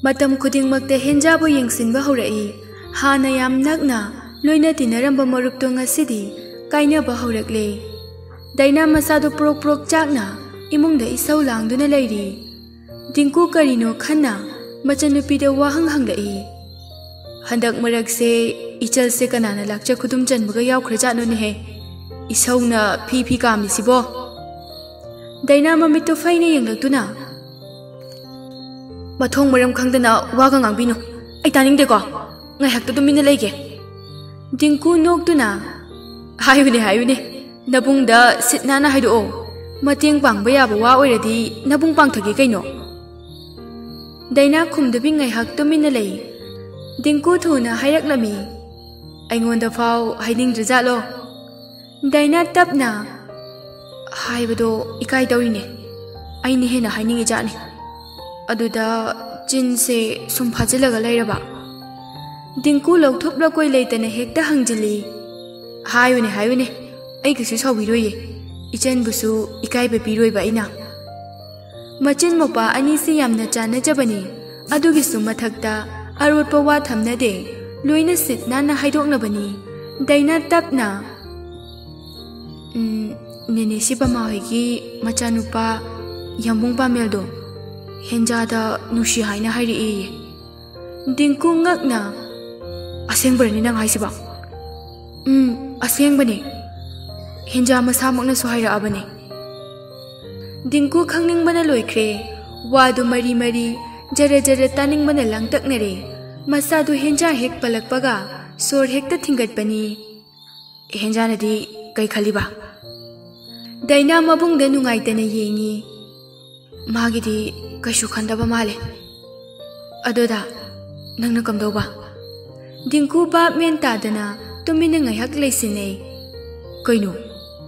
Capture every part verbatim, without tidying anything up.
ꯃꯇꯝ ꯈꯨꯗꯤꯡꯃꯛꯇ ꯍꯦꯟꯖꯥꯕꯨ ꯌꯦꯡꯁꯤꯟꯕ ꯍꯧꯔꯛꯏ꯫ ꯍꯥꯟꯅ ꯌꯥꯝ ꯅꯛꯅ ꯂꯣꯏꯅ ꯇꯤꯟꯅꯔꯝꯕ ꯃꯔꯨꯞꯇꯣ ꯉꯁꯤꯗꯤ ꯀꯥꯏꯅꯕ ꯍꯧꯔꯛꯂꯦ꯫ ꯗꯥꯏꯅꯥ ꯃꯁꯥꯗꯨ ꯄ꯭ꯔꯣꯛ ꯄ꯭ꯔꯣꯛ ꯆꯥꯛꯅ ꯏꯃꯨꯡꯗ ꯏꯁꯧ ꯂꯥꯡꯗꯨꯅ ꯂꯩꯔꯤ꯫ ꯗꯤꯡꯀꯨ ꯀꯔꯤꯅꯣ ꯈꯟꯅ ꯃꯆꯟꯅꯨꯄꯤꯗ ꯋꯥꯍꯪ ꯍꯪꯂꯛꯏ꯫ "ꯍꯟꯗꯛ ꯃꯔꯛꯁꯦ ꯏꯆꯜꯁꯦ ꯀꯅꯥꯅ ꯂꯥꯛꯆ ꯈꯨꯗꯨꯝ ꯆꯟꯕꯒ ꯌꯥꯎꯈ꯭ꯔꯖꯥꯠꯅꯣꯅꯦꯍꯦ? ꯏꯁꯧꯅ ꯐꯤ ꯐꯤ ꯀꯥꯝꯃꯤꯁꯤꯕꯣ?" ꯗꯥꯏꯅꯥ ꯃꯃꯤꯠꯇꯨ ꯐꯩꯅ ꯌꯦꯡꯂꯛꯇꯨꯅ, "ꯃꯊꯣꯡ ꯃꯔꯝ ꯈꯪꯗꯅ ꯋꯥꯒ ꯉꯥꯡꯕꯤꯅꯨ꯫ ꯑꯩ ꯇꯥꯅꯤꯡꯗꯦꯀꯣ꯫ ꯉꯥꯏꯍꯥꯛꯇ ꯇꯨꯃꯤꯟꯅ ꯂꯩꯒꯦ꯫" ꯗꯤꯡꯀꯨ ꯅꯣꯛꯇꯨꯅ, "ꯍꯥꯏꯌꯨꯅꯦ, ꯍꯥꯏꯌꯨꯅꯦ꯫ ꯅꯕꯨꯡꯗ ꯁꯤꯠ ꯅꯥꯟꯅ ꯍꯥꯏꯗꯣꯛꯑꯣ꯫ ꯃꯇꯦꯡ ꯄꯥꯡꯕ ꯌꯥꯕ ꯋꯥ ꯑꯣꯏꯔꯗꯤ ꯅꯕꯨꯡ ꯄꯥꯡꯊꯒꯦ ꯀꯩꯅꯣ?" ꯗꯥꯏꯅꯥ ꯈꯨꯝꯗꯕꯤ ꯉꯥꯏꯍꯥꯛ ꯇꯨꯃꯤꯟꯅ ꯂꯩ꯫ ꯗꯤꯡꯀꯨ ꯊꯨꯅ ꯍꯥꯏꯔꯛꯂꯝꯃꯤ, "ꯑꯩꯉꯣꯟꯗ ꯐꯥꯎ ꯍꯥꯏꯅꯤꯡꯗ꯭ꯔꯖꯥꯠꯂꯣ?" ꯗꯥꯏꯅꯥ ꯇꯞꯅ, "ꯍꯥꯏꯕꯗꯣ ꯏꯀꯥꯏ ꯇꯧꯔꯤꯅꯦ꯫ ꯑꯩꯅ ꯍꯦꯟꯅ ꯍꯥꯏꯅꯤꯡꯉꯤꯖꯥꯠꯅꯤ꯫ ꯑꯗꯨꯗ ꯆꯤꯟꯁꯦ ꯁꯨꯝ ꯐꯥꯖꯤꯜꯂꯒ ꯂꯩꯔꯕ꯫" ꯗꯤꯡꯀꯨ ꯂꯧꯊꯣꯛ ꯂꯧꯀꯣꯏ ꯂꯩꯇꯅ ꯍꯦꯛꯇ ꯍꯪꯖꯤꯜꯂꯤ꯫ "ꯍꯥꯏꯌꯨꯅꯦ, ꯍꯥꯏꯌꯨꯅꯦ꯫ ꯑꯩ ꯀꯩꯁꯨ ꯁꯥꯎꯕꯤꯔꯣꯏꯌꯦ꯫ ꯏꯆꯟꯕꯨꯁꯨ ꯏꯀꯥꯏꯕ ꯄꯤꯔꯣꯏꯕ ꯑꯩꯅ꯫" ꯃꯆꯤꯟ ꯃꯧꯄꯥ ꯑꯅꯤꯁꯤ ꯌꯥꯝꯅ ꯆꯥꯟꯅꯖꯕꯅꯤ꯫ ꯑꯗꯨꯒꯤꯁꯨ ꯃꯊꯛꯇ ꯑꯔꯣꯠꯄ ꯋꯥ ꯊꯝꯅꯗꯦ꯫ ꯂꯣꯏꯅ ꯁꯤꯠ ꯅꯥꯟꯅ ꯍꯥꯏꯗꯣꯛꯅꯕꯅꯤ꯫ ꯗꯥꯏꯅꯥ ꯇꯞꯅ, "ꯎꯝ, ꯅꯦꯅꯦ ꯁꯤꯕꯃꯥ ꯍꯣꯏꯒꯤ ꯃꯆꯥꯅꯨꯄꯥ ꯌꯥꯝꯕꯨꯡ ꯄꯥꯃꯦꯜꯗꯣ ꯍꯦꯟꯖꯥꯗ ꯅꯨꯡꯁꯤ ꯍꯥꯏꯅ ꯍꯥꯏꯔꯛꯑꯦꯌꯦ꯫" ꯗꯤꯡꯀꯨ ꯉꯛꯅ, "ꯑꯁꯦꯡꯕꯔꯅꯤ ꯅꯪ ꯍꯥꯏꯁꯤꯕꯣ?" "ꯎꯝ, ꯑꯁꯦꯡꯕꯅꯦ꯫ ꯍꯦꯟꯖꯥ ꯃꯁꯥꯃꯛꯅꯁꯨ ꯍꯥꯏꯔꯛꯑꯕꯅꯦ꯫" ꯗꯤꯡꯀꯨ ꯈꯪꯅꯤꯡꯕꯅ ꯂꯣꯏꯈ꯭ꯔꯦ꯫ ꯋꯥꯗꯨ ꯃꯔꯤ ꯃꯔꯤ, ꯖꯔ ꯖꯔ ꯇꯥꯅꯤꯡꯕꯅ ꯂꯥꯡꯇꯛꯅꯔꯦ꯫ ꯃꯁꯥꯗꯨ ꯍꯦꯟꯖꯥ ꯍꯦꯛ ꯄꯜꯂꯛꯄꯒ ꯁꯣꯔ ꯍꯦꯛꯇ ꯊꯤꯡꯒꯠꯄꯅꯤ꯫ "ꯍꯦꯟꯖꯥꯅꯗꯤ ꯀꯩ ꯈꯜꯂꯤꯕ?" ꯗꯥꯏꯅꯥ ꯃꯕꯨꯡꯗ ꯅꯨꯡꯉꯥꯏꯇꯅ ꯌꯦꯡꯉꯤ꯫ "ꯃꯥꯒꯤꯗꯤ ꯀꯩꯁꯨ ꯈꯟꯗꯕ ꯃꯥꯜꯂꯦ꯫ ꯑꯗꯨꯗ ꯅꯪꯅ ꯀꯝꯗꯧꯕ?" ꯗꯤꯡꯀꯨ ꯚꯥꯞ ꯃꯦꯟ ꯇꯥꯗꯅ ꯇꯨꯃꯤꯟꯅ ꯉꯥꯏꯍꯥꯛ ꯂꯩꯁꯤꯟꯅꯩ꯫ "ꯀꯩꯅꯣ?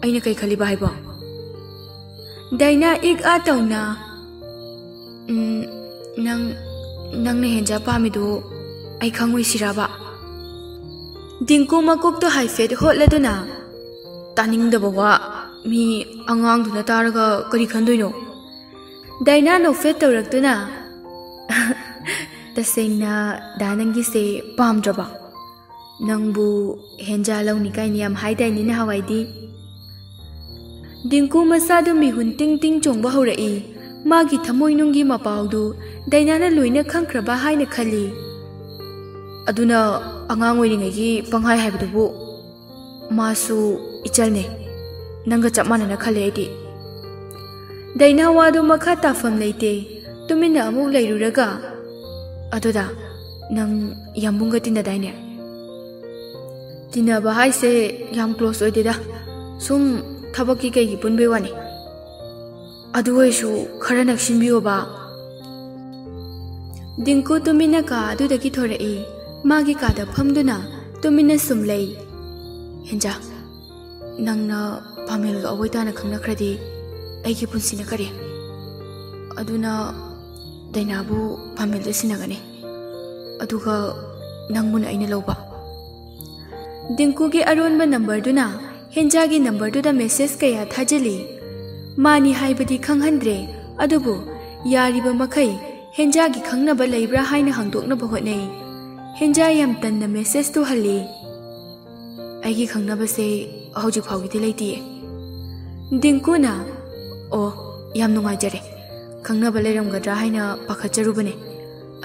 ꯑꯩꯅ ꯀꯩ ꯈꯜꯂꯤꯕ ꯍꯥꯏꯕꯣ?" ꯗꯥꯏꯅꯥ ꯏꯛ ꯑꯥ ꯇꯧꯅ, "ꯎꯝ, ꯅꯪ, ꯅꯪꯅ ꯍꯦꯟꯖꯥ ꯄꯥꯝꯃꯤꯗꯨ ꯑꯩ ꯈꯪꯉꯣꯏꯁꯤꯔꯕ?" ꯗꯤꯡꯀꯨ ꯃꯀꯣꯛꯇꯣ ꯍꯥꯏꯐꯦꯠ ꯍꯣꯠꯂꯗꯨꯅ, "ꯇꯥꯅꯤꯡꯗꯕ ꯋꯥ꯫ ꯃꯤ ꯑꯉꯥꯡꯗꯨꯅ ꯇꯥꯔꯒ ꯀꯔꯤ ꯈꯟꯗꯣꯏꯅꯣ?" ꯗꯥꯏꯅꯥ ꯅꯣꯛꯐꯦꯠ ꯇꯧꯔꯛꯇꯨꯅ, ꯇꯁꯦꯡꯅ ꯗꯥ ꯅꯪꯒꯤꯁꯦ ꯄꯥꯝꯗ꯭ꯔꯕꯣ? ꯅꯪꯕꯨ ꯍꯦꯟꯖꯥ ꯂꯧꯅꯤ ꯀꯥꯏꯅ ꯌꯥꯝ ꯍꯥꯏꯗꯥꯏꯅꯦ ꯅꯍꯥꯟꯋꯥꯏꯗꯤ? ꯗꯤꯡꯀꯨ ꯃꯁꯥꯗꯨ ꯃꯤꯍꯨꯟ ꯇꯤꯡ ꯇꯤꯡ ꯆꯣꯡꯕ ꯍꯧꯔꯛꯏ꯫ ꯃꯥꯒꯤ ꯊꯃꯣꯏꯅꯨꯡꯒꯤ ꯃꯄꯥꯎꯗꯨ ꯗꯥꯏꯅꯥꯅ ꯂꯣꯏꯅ ꯈꯪꯈ꯭ꯔꯕ ꯍꯥꯏꯅ ꯈꯜꯂꯤ꯫ ꯑꯗꯨꯅ ꯑꯉꯥꯡ ꯑꯣꯏꯔꯤꯉꯩꯒꯤ ꯄꯪꯍꯥꯏ ꯍꯥꯏꯕꯗꯨꯕꯨ꯫ ꯃꯥꯁꯨ ꯏꯆꯜꯅꯦ꯫ ꯅꯪꯒ ꯆꯞ ꯃꯥꯟꯅꯅ ꯈꯜꯂꯦ ꯑꯩꯗꯤ꯫ ꯗꯥꯏꯅꯥ ꯋꯥꯗꯨ ꯃꯈꯥ ꯇꯥꯐꯝ ꯂꯩꯇꯦ꯫ ꯇꯨꯃꯤꯟꯅ ꯑꯃꯨꯛ ꯂꯩꯔꯨꯔꯒ, "ꯑꯗꯨꯗ ꯅꯪ ꯌꯥꯝꯕꯨꯡꯒ ꯇꯤꯟꯅꯗꯥꯏꯅꯦ?" "ꯇꯤꯟꯅꯕ ꯍꯥꯏꯁꯦ ꯌꯥꯝ ꯀ꯭ꯂꯣꯁ ꯑꯣꯏꯗꯦꯗ, ꯁꯨꯝ ꯊꯕꯛꯀꯤ ꯀꯩꯒꯤ ꯄꯨꯟꯕꯩ ꯋꯥꯅꯤ꯫ ꯑꯗꯨ ꯑꯣꯏꯔꯁꯨ ꯈꯔ ꯅꯛꯁꯤꯟꯕꯤꯌꯣꯕ꯫" ꯗꯤꯡꯀꯨ ꯇꯨꯃꯤꯟꯅ ꯀꯥ ꯑꯗꯨꯗꯒꯤ ꯊꯣꯔꯛꯏ꯫ ꯃꯥꯒꯤ ꯀꯥꯗ ꯐꯝꯗꯨꯅ ꯇꯨꯃꯤꯟꯅ ꯁꯨꯝ ꯂꯩ꯫ "ꯍꯦꯟꯖꯥ, ꯅꯪꯅ ꯄꯥꯃꯦꯜꯒ ꯑꯋꯣꯏ ꯇꯥꯅ ꯈꯪꯅꯈ꯭ꯔꯗꯤ ꯑꯩꯒꯤ ꯄꯨꯟꯁꯤꯅ ꯀꯔꯤ? ꯑꯗꯨꯅ ꯗꯥꯏꯅꯥꯕꯨ ꯄꯥꯃꯦꯜꯗ ꯁꯤꯟꯅꯒꯅꯤ, ꯑꯗꯨꯒ ꯅꯪꯕꯨꯅ ꯑꯩꯅ ꯂꯧꯕ꯫" ꯗꯤꯡꯀꯨꯒꯤ ꯑꯔꯣꯟꯕ ꯅꯝꯕꯔꯗꯨꯅ ꯍꯦꯟꯖꯥꯒꯤ ꯅꯝꯕꯔꯗꯨꯗ ꯃꯦꯁꯦꯖ ꯀꯌꯥ ꯊꯥꯖꯤꯜꯂꯤ꯫ ꯃꯥꯅꯤ ꯍꯥꯏꯕꯗꯤ ꯈꯪꯍꯟꯗ꯭ꯔꯦ, ꯑꯗꯨꯕꯨ ꯌꯥꯔꯤꯕ ꯃꯈꯩ ꯍꯦꯟꯖꯥꯒꯤ ꯈꯪꯅꯕ ꯂꯩꯕ꯭ꯔꯥ ꯍꯥꯏꯅ ꯍꯪꯗꯣꯛꯅꯕ ꯍꯣꯠꯅꯩ꯫ ꯍꯦꯟꯖꯥ ꯌꯥꯝ ꯇꯟꯅ ꯃꯦꯁꯦꯖꯇꯨ ꯍꯜꯂꯤ꯫ "ꯑꯩꯒꯤ ꯈꯪꯅꯕꯁꯦ ꯍꯧꯖꯤꯛ ꯐꯥꯎꯒꯤꯗꯤ ꯂꯩꯇꯤꯌꯦ꯫" ꯗꯤꯡꯀꯨꯅ, "ꯑꯣ, ꯌꯥꯝ ꯅꯨꯡꯉꯥꯏꯖꯔꯦ꯫ ꯈꯪꯅꯕ ꯂꯩꯔꯝꯒꯗ꯭ꯔꯥ ꯍꯥꯏꯅ ꯄꯥꯈꯠꯆꯔꯨꯕꯅꯦ꯫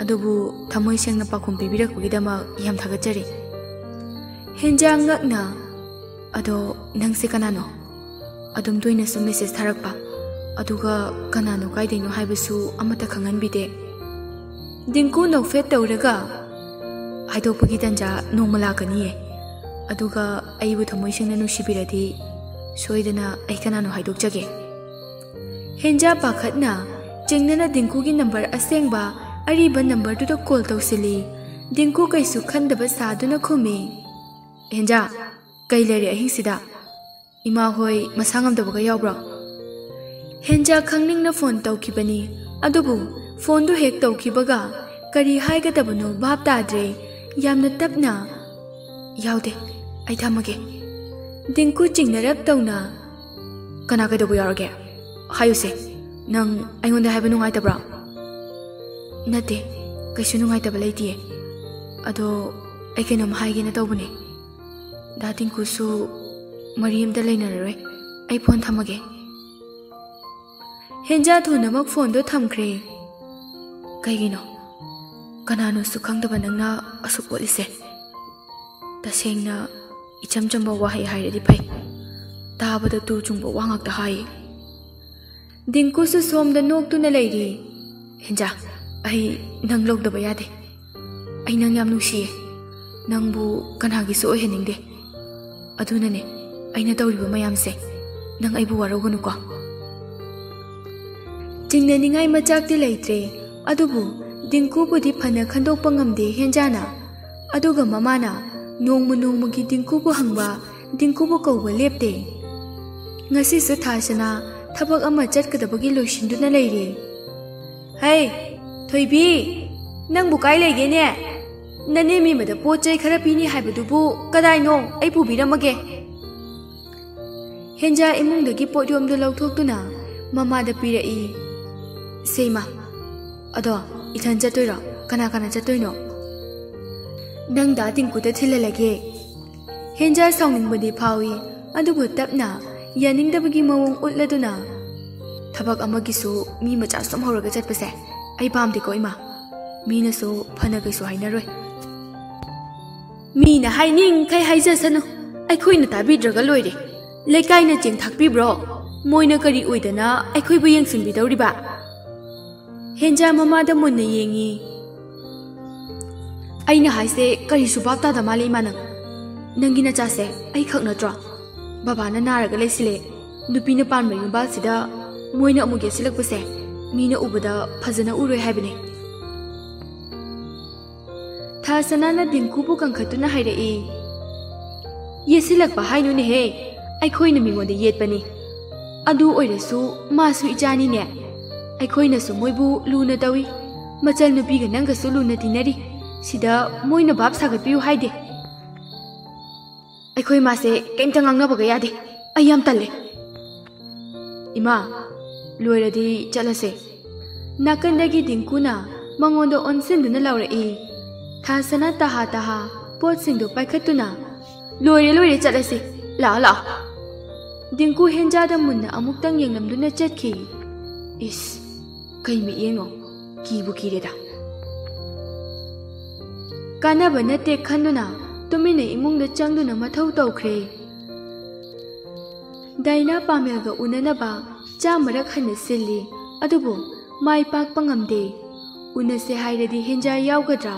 ꯑꯗꯨꯕꯨ ꯊꯃꯣꯏ ꯁꯦꯡꯅ ꯄꯥꯎꯈꯨꯝ ꯄꯤꯕꯤꯔꯛꯄꯒꯤꯗꯃꯛ ꯌꯥꯝ ꯊꯥꯒꯠꯆꯔꯤ꯫" ꯍꯦꯟꯖꯥ ꯉꯛꯅ, "ꯑꯗꯣ ꯅꯪꯁꯦ ꯀꯅꯥꯅꯣ? ꯑꯗꯨꯝ ꯇꯣꯏꯅꯁꯨ ꯃꯦꯁꯦꯖ ꯊꯥꯔꯛꯄ, ꯑꯗꯨꯒ ꯀꯅꯥꯅꯣ ꯀꯥꯏꯗꯩꯅꯣ ꯍꯥꯏꯕꯁꯨ ꯑꯃꯠꯇ ꯈꯪꯍꯟꯕꯤꯗꯦ꯫" ꯗꯤꯡꯀꯨ ꯅꯣꯛꯐꯦꯠ ꯇꯧꯔꯒ, "ꯍꯥꯏꯗꯣꯛꯄꯒꯤ ꯇꯟꯖꯥ ꯅꯣꯡꯃ ꯂꯥꯛꯀꯅꯤꯌꯦ꯫ ꯑꯗꯨꯒ ꯑꯩꯕꯨ ꯊꯃꯣꯏ ꯁꯦꯡꯅ ꯅꯨꯡꯁꯤꯕꯤꯔꯗꯤ ꯁꯣꯏꯗꯅ ꯑꯩ ꯀꯅꯥꯅꯣ ꯍꯥꯏꯗꯣꯛꯆꯒꯦ꯫" ꯍꯦꯟꯖꯥ ꯄꯥꯈꯠꯅ ꯆꯤꯡꯅꯅ ꯗꯤꯡꯀꯨꯒꯤ ꯅꯝꯕꯔ ꯑꯁꯦꯡꯕ ꯑꯔꯤꯕ ꯅꯝꯕꯔꯗꯨꯗ ꯀꯣꯜ ꯇꯧꯁꯤꯜꯂꯤ꯫ ꯗꯤꯡꯀꯨ ꯀꯩꯁꯨ ꯈꯟꯗꯕ ꯁꯥꯗꯨꯅ ꯈꯨꯝꯃꯤ, "ꯍꯦꯟꯖꯥ, ꯀꯩ ꯂꯩꯔꯦ ꯑꯍꯤꯡꯁꯤꯗ? ꯏꯃꯥ ꯍꯣꯏ ꯃꯁꯥ ꯉꯝꯗꯕꯒ ꯌꯥꯎꯕ꯭ꯔꯣ?" ꯍꯦꯟꯖꯥ ꯈꯪꯅꯤꯡꯅ ꯐꯣꯟ ꯇꯧꯈꯤꯕꯅꯤ, ꯑꯗꯨꯕꯨ ꯐꯣꯟꯗꯨ ꯍꯦꯛ ꯇꯧꯈꯤꯕꯒ ꯀꯔꯤ ꯍꯥꯏꯒꯗꯕꯅꯣ ꯚꯥꯞ ꯇꯥꯗ꯭ꯔꯦ꯫ ꯌꯥꯝꯅ ꯇꯞꯅ, "ꯌꯥꯎꯗꯦ, ꯑꯩ ꯊꯝꯃꯒꯦ꯫" ꯗꯤꯡꯀꯨ ꯆꯤꯡꯅꯔꯞ ꯇꯧꯅ, "ꯀꯅꯥ ꯀꯩꯗꯧꯕ ꯌꯥꯎꯔꯒꯦ? ꯍꯥꯏꯌꯨꯁꯦ, ꯅꯪ ꯑꯩꯉꯣꯟꯗ ꯍꯥꯏꯕ ꯅꯨꯡꯉꯥꯏꯇꯕ꯭ꯔꯣ?" "ꯅꯠꯇꯦ, ꯀꯩꯁꯨ ꯅꯨꯡꯉꯥꯏꯇꯕ ꯂꯩꯇꯤꯌꯦ꯫ ꯑꯗꯣ ꯑꯩ ꯀꯩꯅꯣꯝ ꯍꯥꯏꯒꯦꯅ ꯇꯧꯕꯅꯦ꯫ ꯗꯥ ꯇꯤꯡꯀꯨꯁꯨ ꯃꯔꯤ ꯑꯝꯇ ꯂꯩꯅꯔꯔꯣꯏ꯫ ꯑꯩ ꯐꯣꯟ ꯊꯝꯃꯒꯦ꯫ ꯍꯦꯟꯖꯥ ꯊꯨꯅꯃꯛ ꯐꯣꯟꯗꯣ ꯊꯝꯈ꯭ꯔꯦ꯫ ꯀꯩꯒꯤꯅꯣ? ꯀꯅꯥꯅꯣꯁꯨ ꯈꯪꯗꯕ ꯅꯪꯅ ꯑꯁꯨꯛ ꯑꯣꯠꯂꯤꯁꯦ? ꯇꯁꯦꯡꯅ ꯏꯆꯝ ꯆꯝꯕ ꯋꯥꯍꯩ ꯍꯥꯏꯔꯗꯤ ꯐꯩ꯫ ꯇꯥꯕꯗ ꯇꯨ ꯆꯨꯡꯕ ꯋꯥ ꯉꯥꯛꯇ ꯍꯥꯏꯌꯦ꯫ ꯗꯤꯡꯀꯨꯁꯨ ꯁꯣꯝꯗ ꯅꯣꯛꯇꯨꯅ ꯂꯩꯔꯤ꯫ "ꯍꯦꯟꯖꯥ, ꯑꯩ ꯅꯪ ꯂꯧꯗꯕ ꯌꯥꯗꯦ꯫ ꯑꯩ ꯅꯪ ꯌꯥꯝ ꯅꯨꯡꯁꯤꯌꯦ꯫ ꯅꯪꯕꯨ ꯀꯅꯥꯒꯤꯁꯨ ꯑꯣꯏꯍꯟꯅꯤꯡꯗꯦ꯫ ꯑꯗꯨꯅꯅꯦ ꯑꯩꯅ ꯇꯧꯔꯤꯕ ꯃꯌꯥꯝꯁꯦ꯫ ꯅꯪ ꯑꯩꯕꯨ ꯋꯥꯔꯧꯒꯅꯨꯀꯣ꯫" ꯆꯤꯡꯅꯅꯤꯡꯉꯥꯏ ꯃꯆꯥꯛꯇꯤ ꯂꯩꯇ꯭ꯔꯦ, ꯑꯗꯨꯕꯨ ꯗꯤꯡꯀꯨꯕꯨꯗꯤ ꯐꯅ ꯈꯟꯗꯣꯛꯄ ꯉꯝꯗꯦ ꯍꯦꯟꯖꯥꯅ꯫ ꯑꯗꯨꯒ ꯃꯃꯥꯅ ꯅꯣꯡꯃ ꯅꯣꯡꯃꯒꯤ ꯗꯤꯡꯀꯨꯕꯨ ꯍꯪꯕ, ꯗꯤꯡꯀꯨꯕꯨ ꯀꯧꯕ ꯂꯦꯞꯇꯦ꯫ ꯉꯁꯤꯁꯨ ꯊꯥꯁꯅꯥ ꯊꯕꯛ ꯑꯃ ꯆꯠꯀꯗꯕꯒꯤ ꯂꯣꯏꯁꯤꯟꯗꯨꯅ ꯂꯩꯔꯦ꯫ "ꯍꯩ, ꯊꯣꯏꯕꯤ, ꯅꯪꯕꯨ ꯀꯥꯏ ꯂꯩꯒꯦꯅꯦ? ꯅꯅꯦꯝ ꯏꯃꯗ ꯄꯣꯠ ꯆꯩ ꯈꯔ ꯄꯤꯅꯤ ꯍꯥꯏꯕꯗꯨꯕꯨ ꯀꯗꯥꯏꯅꯣ? ꯑꯩ ꯄꯨꯕꯤꯔꯝꯃꯒꯦ꯫" ꯍꯦꯟꯖꯥ ꯏꯃꯨꯡꯗꯒꯤ ꯄꯣꯠꯌꯣꯝꯗꯨ ꯂꯧꯊꯣꯛꯇꯨꯅ ꯃꯃꯥꯗ ꯄꯤꯔꯛꯏ꯫ "ꯁꯦ ꯏꯃꯥ, ꯑꯗꯣ ꯏꯊꯟ ꯆꯠꯇꯣꯏꯔꯣ? ꯀꯅꯥ ꯀꯅꯥ ꯆꯠꯇꯣꯏꯅꯣ?" "ꯅꯪ ꯗꯥ ꯇꯤꯡꯀꯨꯗ ꯊꯤꯜꯍꯜꯂꯒꯦ꯫" ꯍꯦꯟꯖꯥ ꯁꯥꯎꯅꯤꯡꯕꯗꯤ ꯐꯥꯎꯏ, ꯑꯗꯨꯕꯨ ꯇꯞꯅ, ꯌꯥꯅꯤꯡꯗꯕꯒꯤ ꯃꯑꯣꯡ ꯎꯠꯂꯗꯨꯅ, "ꯊꯕꯛ ꯑꯃꯒꯤꯁꯨ ꯃꯤ ꯃꯆꯥ ꯁꯨꯝ ꯍꯧꯔꯒ ꯆꯠꯄꯁꯦ ꯑꯩ ꯄꯥꯝꯗꯦꯀꯣ ꯏꯃꯥ꯫ ꯃꯤꯅꯁꯨ ꯐꯅ ꯀꯩꯁꯨ ꯍꯥꯏꯅꯔꯣꯏ꯫" "ꯃꯤꯅ ꯍꯥꯏꯅꯤꯡꯈꯩ ꯍꯥꯏꯖꯁꯅꯨ, ꯑꯩꯈꯣꯏꯅ ꯇꯥꯕꯤꯗ꯭ꯔꯒ ꯂꯣꯏꯔꯦ꯫ ꯂꯩꯀꯥꯏꯅ ꯆꯦꯡ ꯊꯥꯛꯄꯤꯕ꯭ꯔꯣ? ꯃꯣꯏꯅ ꯀꯔꯤ ꯑꯣꯏꯗꯅ ꯑꯩꯈꯣꯏꯕꯨ ꯌꯦꯡꯁꯤꯟꯕꯤꯗꯧꯔꯤꯕ?" ꯍꯦꯟꯖꯥ ꯃꯃꯥꯗ ꯃꯨꯟꯅ ꯌꯦꯡꯉꯤ꯫ "ꯑꯩꯅ ꯍꯥꯏꯁꯦ ꯀꯔꯤꯁꯨ ꯚꯥꯞ ꯇꯥꯗ ꯃꯥꯜꯂꯦ, ꯏꯃꯥ ꯅꯪ꯫ ꯅꯪꯒꯤ ꯅꯆꯥꯁꯦ ꯑꯩꯈꯛ ꯅꯠꯇ꯭ꯔꯣ? ꯕꯕꯥꯅ ꯅꯥꯔꯒ ꯂꯩꯁꯤꯜꯂꯦ꯫ ꯅꯨꯄꯤꯅ ꯄꯥꯟꯕ ꯌꯨꯝꯕꯥꯜꯁꯤꯗ ꯃꯣꯏꯅ ꯑꯃꯨꯛ ꯌꯦꯠꯁꯤꯜꯂꯛꯄꯁꯦ ꯃꯤꯅ ꯎꯕꯗ ꯐꯖꯅ ꯎꯔꯣꯏ ꯍꯥꯏꯕꯅꯦ꯫" ꯊꯥꯁꯅꯥꯅ ꯗꯤꯡꯀꯨꯕꯨ ꯀꯟꯈꯠꯇꯨꯅ ꯍꯥꯏꯔꯛꯏ, "ꯌꯦꯠꯁꯤꯜꯂꯛꯄ ꯍꯥꯏꯅꯨꯅꯦꯍꯦ, ꯑꯩꯈꯣꯏꯅ ꯃꯤꯉꯣꯟꯗ ꯌꯦꯠꯄꯅꯤ꯫ ꯑꯗꯨ ꯑꯣꯏꯔꯁꯨ ꯃꯥꯁꯨ ꯏꯆꯥꯅꯤꯅꯦ꯫ ꯑꯩꯈꯣꯏꯅꯁꯨ ꯃꯣꯏꯕꯨ ꯂꯨꯅ ꯇꯧꯏ꯫ ꯃꯆꯜ ꯅꯨꯄꯤꯒ ꯅꯪꯒꯁꯨ ꯂꯨꯅ ꯇꯤꯟꯅꯔꯤ꯫ ꯁꯤꯗ ꯃꯣꯏꯅ ꯚꯥꯞ ꯁꯥꯒꯠꯄꯤꯌꯨ ꯍꯥꯏꯗꯦ꯫" "ꯑꯩꯈꯣꯏ ꯃꯥꯁꯦ ꯀꯩꯝꯇ ꯉꯥꯡꯅꯕꯒ ꯌꯥꯗꯦ꯫ ꯑꯩ ꯌꯥꯝ ꯇꯜꯂꯦ꯫" "ꯏꯃꯥ, ꯂꯣꯏꯔꯗꯤ ꯆꯠꯂꯁꯦ꯫" ꯅꯥꯀꯟꯗꯒꯤ ꯗꯤꯡꯀꯨꯅ ꯃꯉꯣꯟꯗ ꯑꯣꯟꯁꯤꯟꯗꯨꯅ ꯂꯥꯎꯔꯛꯏ꯫ ꯊꯥꯁꯅꯥ ꯇꯍꯥ ꯇꯍꯥ ꯄꯣꯠꯁꯤꯡꯗꯨ ꯄꯥꯏꯈꯠꯇꯨꯅ, "ꯂꯣꯏꯔꯦ, ꯂꯣꯏꯔꯦ, ꯆꯠꯂꯁꯤ, ꯂꯥꯛꯑꯣ, ꯂꯥꯛꯑꯣ"꯫ ꯗꯤꯡꯀꯨ ꯍꯦꯟꯖꯥꯗ ꯃꯨꯟꯅ ꯑꯃꯨꯛꯇꯪ ꯌꯦꯡꯂꯝꯗꯨꯅ ꯆꯠꯈꯤ꯫ ꯏꯁ, ꯀꯩ ꯃꯤꯠꯌꯦꯡꯅꯣ? ꯀꯤꯕꯨ ꯀꯤꯔꯦꯗ꯫ ꯀꯥꯟꯅꯕ ꯅꯠꯇꯦ ꯈꯟꯗꯨꯅ ꯇꯨꯃꯤꯟꯅ ꯏꯃꯨꯡꯗ ꯆꯪꯗꯨꯅ ꯃꯊꯧ ꯇꯧꯈ꯭ꯔꯦ꯫ ꯗꯥꯏꯅꯥ ꯄꯥꯃꯦꯜꯒ ꯎꯅꯅꯕ ꯆꯥꯝꯃꯔꯛ ꯍꯟꯅ ꯁꯤꯜꯂꯤ, ꯑꯗꯨꯕꯨ ꯃꯥꯏ ꯄꯥꯛꯄ ꯉꯝꯗꯦ꯫ ꯎꯅꯁꯦ ꯍꯥꯏꯔꯗꯤ ꯍꯦꯟꯖꯥ ꯌꯥꯎꯒꯗ꯭ꯔꯥ?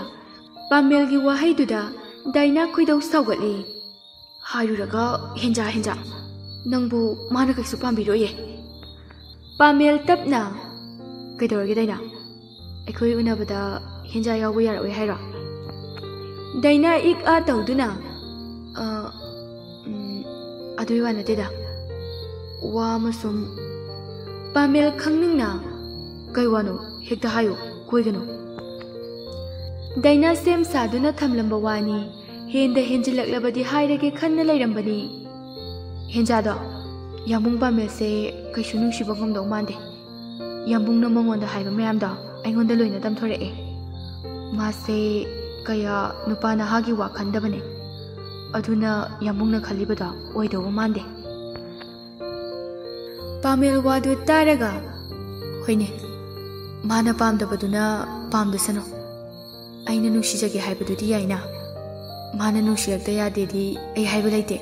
ꯄꯥꯃꯦꯜꯒꯤ ꯋꯥꯍꯩꯗꯨꯗ ꯗꯥꯏꯅꯥ ꯈꯣꯏꯗꯧ ꯁꯥꯎꯒꯠꯂꯤ꯫ "ꯍꯥꯏꯔꯨꯔꯒ ꯍꯦꯟꯖꯥ, ꯍꯦꯟꯖꯥ꯫ ꯅꯪꯕꯨ ꯃꯥꯅ ꯀꯩꯁꯨ ꯄꯥꯝꯕꯤꯔꯣꯏꯌꯦ"꯫ ꯄꯥꯃꯦꯜ ꯇꯞꯅ, "ꯀꯩꯗꯧꯔꯒꯦ ꯗꯥꯏꯅꯥ? ꯑꯩꯈꯣꯏ ꯎꯅꯕꯗ ꯍꯦꯟꯖꯥ ꯌꯥꯎꯕ ꯌꯥꯔꯛꯑꯣꯏ ꯍꯥꯏꯔꯣ?" ꯗꯥꯏꯅꯥ ꯏꯛ ꯑꯥ ꯇꯧꯗꯨꯅ, "ꯑ, ꯎꯝ, ꯑꯗꯨꯒꯤ ꯋꯥ ꯅꯠꯇꯦꯗ꯫ ꯋꯥ ꯑꯃ ꯁꯨꯝ"꯫ ꯄꯥꯃꯦꯜ ꯈꯪꯅꯤꯡꯅ, "ꯀꯩ ꯋꯥꯅꯣ? ꯍꯦꯛꯇ ꯍꯥꯏꯌꯨ, ꯀꯣꯏꯒꯅꯨ"꯫ ꯗꯥꯏꯅꯥ ꯁꯦꯝ ꯁꯥꯗꯨꯅ ꯊꯝꯂꯝꯕ ꯋꯥꯅꯤ꯫ ꯍꯦꯟꯗ ꯍꯦꯟꯖꯤꯜꯂꯛꯂꯕꯗꯤ ꯍꯥꯏꯔꯒꯦ ꯈꯟꯅ ꯂꯩꯔꯝꯕꯅꯤ꯫ ꯍꯦꯟꯖꯥꯗꯣ, ꯌꯥꯝꯕꯨꯡ ꯄꯥꯃꯦꯜꯁꯦ ꯀꯩꯁꯨ ꯅꯨꯡꯁꯤꯕ ꯉꯝꯗꯧ ꯃꯥꯟꯗꯦ꯫ ꯌꯥꯝꯕꯨꯡꯅ ꯃꯉꯣꯟꯗ ꯍꯥꯏꯕ ꯃꯌꯥꯝꯗꯣ ꯑꯩꯉꯣꯟꯗ ꯂꯣꯏꯅ ꯇꯝꯊꯣꯔꯛꯑꯦ꯫ ꯃꯥꯁꯦ ꯀꯌꯥ ꯅꯨꯄꯥ ꯅꯍꯥꯒꯤ ꯋꯥ ꯈꯟꯗꯕꯅꯦ꯫ ꯑꯗꯨꯅ ꯌꯥꯝꯕꯨꯡꯅ ꯈꯜꯂꯤꯕꯗꯣ ꯑꯣꯏꯗꯧꯕ ꯃꯥꯟꯗꯦ꯫ ꯄꯥꯃꯦꯜ ꯋꯥꯗꯨ ꯇꯥꯔꯒ, "ꯍꯣꯏꯅꯦ, ꯃꯥꯅ ꯄꯥꯝꯗꯕꯗꯨꯅ ꯄꯥꯝꯗꯁꯅꯨ꯫ ꯑꯩꯅ ꯅꯨꯡꯁꯤꯖꯒꯦ ꯍꯥꯏꯕꯗꯨꯗꯤ ꯌꯥꯏꯅ꯫ ꯃꯥꯅ ꯅꯨꯡꯁꯤꯔꯛꯇ ꯌꯥꯗꯦꯗꯤ ꯑꯩ ꯍꯥꯏꯕ ꯂꯩꯇꯦ"꯫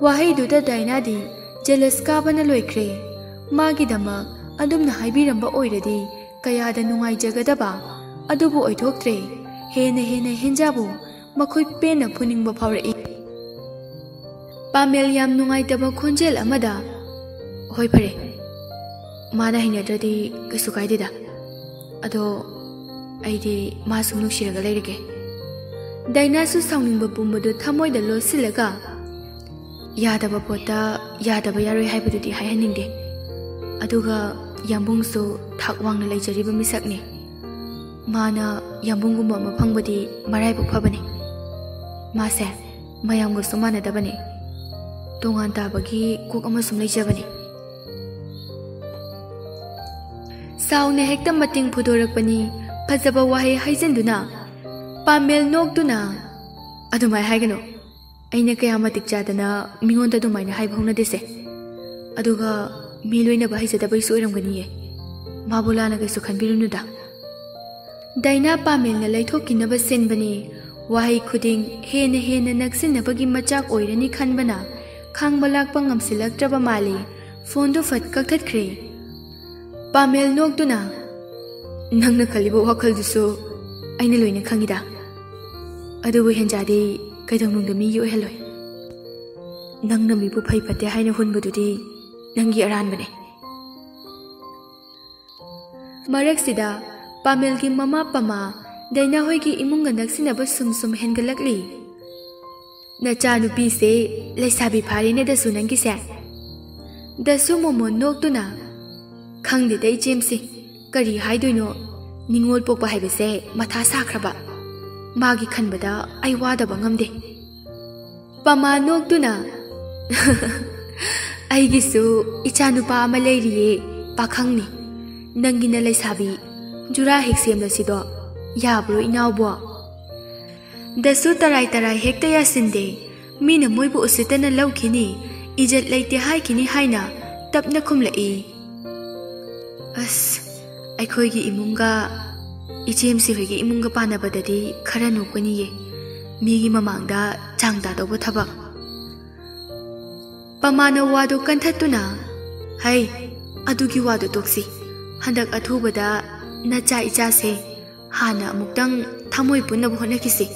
ꯋꯥꯍꯩꯗꯨꯗ ꯗꯥꯏꯅꯥꯗꯤ ꯖꯦꯂꯁ ꯀꯥꯕꯅ ꯂꯣꯏꯈ꯭ꯔꯦ꯫ ꯃꯥꯒꯤꯗꯃꯛ ꯑꯗꯨꯝꯅ ꯍꯥꯏꯕꯤꯔꯝꯕ ꯑꯣꯏꯔꯗꯤ ꯀꯌꯥꯗ ꯅꯨꯡꯉꯥꯏꯖꯒꯗꯕ꯫ ꯑꯗꯨꯕꯨ ꯑꯣꯏꯊꯣꯛꯇ꯭ꯔꯦ꯫ ꯍꯦꯟꯅ ꯍꯦꯟꯅ ꯍꯦꯟꯖꯥꯕꯨ ꯃꯈꯨꯠ ꯄꯦꯟꯅ ꯐꯨꯅꯤꯡꯕ ꯐꯥꯎꯔꯛꯏ꯫ ꯄꯥꯃꯦꯜ ꯌꯥꯝ ꯅꯨꯡꯉꯥꯏꯇꯕ ꯈꯣꯟꯖꯦꯜ ꯑꯃꯗ, "ꯍꯣꯏ, ꯐꯔꯦ꯫ ꯃꯥꯅ ꯍꯩꯅꯗ꯭ꯔꯗꯤ ꯀꯩꯁꯨ ꯀꯥꯏꯗꯦꯗ꯫ ꯑꯗꯣ ꯑꯩꯗꯤ ꯃꯥ ꯁꯨꯝ ꯅꯨꯡꯁꯤꯔꯒ ꯂꯩꯔꯒꯦ"꯫ ꯗꯥꯏꯅꯥꯁꯨ ꯁꯥꯎꯅꯤꯡꯕ ꯄꯨꯝꯕꯗꯨ ꯊꯃꯣꯏꯗ ꯂꯣꯠꯁꯤꯜꯂꯒ, "ꯌꯥꯗꯕ ꯄꯣꯠꯇ ꯌꯥꯗꯕ ꯌꯥꯔꯣꯏ ꯍꯥꯏꯕꯗꯨꯗꯤ ꯍꯥꯏꯍꯟꯅꯤꯡꯗꯦ꯫ ꯑꯗꯨꯒ ꯌꯥꯝꯕꯨꯡꯁꯨ ꯊꯥꯛ ꯋꯥꯡꯅ ꯂꯩꯖꯔꯤꯕ ꯃꯤꯁꯛꯅꯤ꯫ ꯃꯥꯅ ꯌꯥꯝꯕꯨꯡꯒꯨꯝꯕ ꯑꯃ ꯐꯪꯕꯗꯤ ꯃꯔꯥꯏꯕꯛ ꯐꯕꯅꯤ꯫ ꯃꯥꯁꯦ ꯃꯌꯥꯝꯒꯁꯨ ꯃꯥꯟꯅꯗꯕꯅꯤ꯫ ꯇꯣꯉꯥꯟ ꯇꯥꯕꯒꯤ ꯀꯣꯛ ꯑꯃꯁꯨ ꯂꯩꯖꯕꯅꯤ"꯫ ꯁꯥꯎꯅ ꯍꯦꯛꯇ ꯃꯇꯤꯡ ꯐꯨꯗꯣꯔꯛꯄꯅꯤ꯫ ꯐꯖꯕ ꯋꯥꯍꯩ ꯍꯥꯏꯖꯤꯟꯗꯨꯅ ꯄꯥꯃꯦꯜ ꯅꯣꯛꯇꯨꯅ, "ꯑꯗꯨꯃꯥꯏ ꯍꯥꯏꯒꯅꯨ꯫ ꯑꯩꯅ ꯀꯌꯥ ꯃꯇꯤꯛ ꯆꯥꯗꯅ ꯃꯤꯉꯣꯟꯗ ꯑꯗꯨꯃꯥꯏꯅ ꯍꯥꯏꯕ ꯍꯧꯅꯗꯦꯁꯦ꯫ ꯑꯗꯨꯒ ꯃꯤ ꯂꯣꯏꯅꯕ ꯍꯩꯖꯗꯕꯩꯁꯨ ꯑꯣꯏꯔꯝꯒꯅꯤꯌꯦ꯫ ꯃꯥꯕꯨ ꯂꯥꯟꯅ ꯀꯩꯁꯨ ꯈꯟꯕꯤꯔꯨꯅꯨꯗ꯫" ꯗꯥꯏꯅꯥ ꯄꯥꯃꯦꯜꯅ ꯂꯩꯊꯣꯛꯈꯤꯅꯕ ꯁꯤꯟꯕꯅꯤ꯫ ꯋꯥꯍꯩ ꯈꯨꯗꯤꯡ ꯍꯦꯟꯅ ꯍꯦꯟꯅ ꯅꯛꯁꯤꯟꯅꯕꯒꯤ ꯃꯆꯥꯛ ꯑꯣꯏꯔꯅꯤ ꯈꯟꯕꯅ ꯈꯥꯡꯕ ꯂꯥꯛꯄ ꯉꯝꯁꯤꯜꯂꯛꯇ꯭ꯔꯕ ꯃꯥꯜꯂꯤ꯫ ꯐꯣꯟꯗꯨ ꯐꯠ ꯀꯛꯊꯠꯈ꯭ꯔꯦ꯫ ꯄꯥꯃꯦꯜ ꯅꯣꯛꯇꯨꯅ, "ꯅꯪꯅ ꯈꯜꯂꯤꯕ ꯋꯥꯈꯜꯗꯨꯁꯨ ꯑꯩꯅ ꯂꯣꯏꯅ ꯈꯪꯉꯤꯗ꯫ ꯑꯗꯨꯕꯨ ꯍꯦꯟꯖꯥꯗꯤ ꯀꯩꯗꯧꯅꯨꯡꯗ ꯃꯤꯒꯤ ꯑꯣꯏꯍꯜꯂꯣꯏ꯫ ꯅꯪꯅ ꯃꯤꯕꯨ ꯐꯩ ꯐꯠꯇꯦ ꯍꯥꯏꯅ ꯍꯨꯟꯕꯗꯨꯗꯤ ꯅꯪꯒꯤ ꯑꯔꯥꯟꯕꯅꯦ꯫" ꯃꯔꯛꯁꯤꯗ ꯄꯥꯃꯦꯜꯒꯤ ꯃꯃꯥ ꯄꯃꯥ ꯗꯥꯏꯅꯥ ꯍꯣꯏꯒꯤ ꯏꯃꯨꯡꯒ ꯅꯛꯁꯤꯟꯅꯕ ꯁꯨꯝ ꯁꯨꯝ ꯍꯦꯟꯒꯠꯂꯛꯂꯤ꯫ "ꯅꯆꯥꯅꯨꯄꯤꯁꯦ ꯂꯩꯁꯥꯕꯤ ꯐꯥꯔꯦꯅꯦ ꯗꯁꯨ ꯅꯪꯒꯤꯁꯦ꯫" ꯗꯁꯨ ꯃꯣꯃꯣꯟ ꯅꯣꯛꯇꯨꯅ, "ꯈꯪꯗꯦꯗ ꯏꯆꯦꯝꯁꯤ, ꯀꯔꯤ ꯍꯥꯏꯗꯣꯏꯅꯣ? ꯅꯤꯉꯣꯜ ꯄꯣꯛꯄ ꯍꯥꯏꯕꯁꯦ ꯃꯊꯥ ꯁꯥꯈ꯭ꯔꯕ꯫ ꯃꯥꯒꯤ ꯈꯟꯕꯗ ꯑꯩ ꯋꯥꯗꯕ ꯉꯝꯗꯦ꯫" ꯄꯃꯥ ꯅꯣꯛꯇꯨꯅ, "ꯑꯩꯒꯤꯁꯨ ꯏꯆꯥꯅꯨꯄꯥ ꯑꯃ ꯂꯩꯔꯤꯌꯦ, ꯄꯥꯈꯪꯅꯤ꯫ ꯅꯪꯒꯤꯅ ꯂꯩꯁꯥꯕꯤ, ꯖꯨꯔꯥ ꯍꯦꯛ ꯁꯦꯝꯂꯁꯤꯗꯣ, ꯌꯥꯕ꯭ꯔꯣ ꯏꯅꯥꯎꯕꯣ?" ꯗꯁꯨ ꯇꯔꯥꯏ ꯇꯔꯥꯏ ꯍꯦꯛꯇ ꯌꯥꯁꯤꯟꯗꯦ꯫ ꯃꯤꯅ ꯃꯣꯏꯕꯨ ꯎꯁꯤꯠꯇꯅ ꯂꯧꯈꯤꯅꯤ, ꯏꯖꯠ ꯂꯩꯇꯦ ꯍꯥꯏꯈꯤꯅꯤ ꯍꯥꯏꯅ ꯇꯞꯅ ꯈꯨꯝꯂꯛꯏ꯫ "ꯑꯁ, ꯑꯩꯈꯣꯏꯒꯤ ꯏꯃꯨꯡꯒ ꯏꯆꯦꯝꯁꯤ ꯍꯣꯏꯒꯤ ꯏꯃꯨꯡꯒ ꯄꯥꯟꯅꯕꯗꯗꯤ ꯈꯔ ꯅꯣꯛꯀꯅꯤꯌꯦ꯫ ꯃꯤꯒꯤ ꯃꯃꯥꯡꯗ ꯆꯥꯡ ꯇꯥꯗꯧꯕ ꯊꯕꯛ꯫" ꯄꯃꯥꯅ ꯋꯥꯗꯨ ꯀꯟꯊꯠꯇꯨꯅ, "ꯍꯩ, ꯑꯗꯨꯒꯤ ꯋꯥꯗꯨ ꯇꯣꯛꯁꯤ꯫ ꯍꯟꯗꯛ ꯑꯊꯨꯕꯗ ꯅꯆꯥ ꯏꯆꯥꯁꯦ ꯍꯥꯟꯅ ꯑꯃꯨꯛꯇꯪ ꯊꯃꯣꯏ ꯄꯨꯟꯅꯕ ꯍꯣꯠꯅꯈꯤꯁꯤ꯫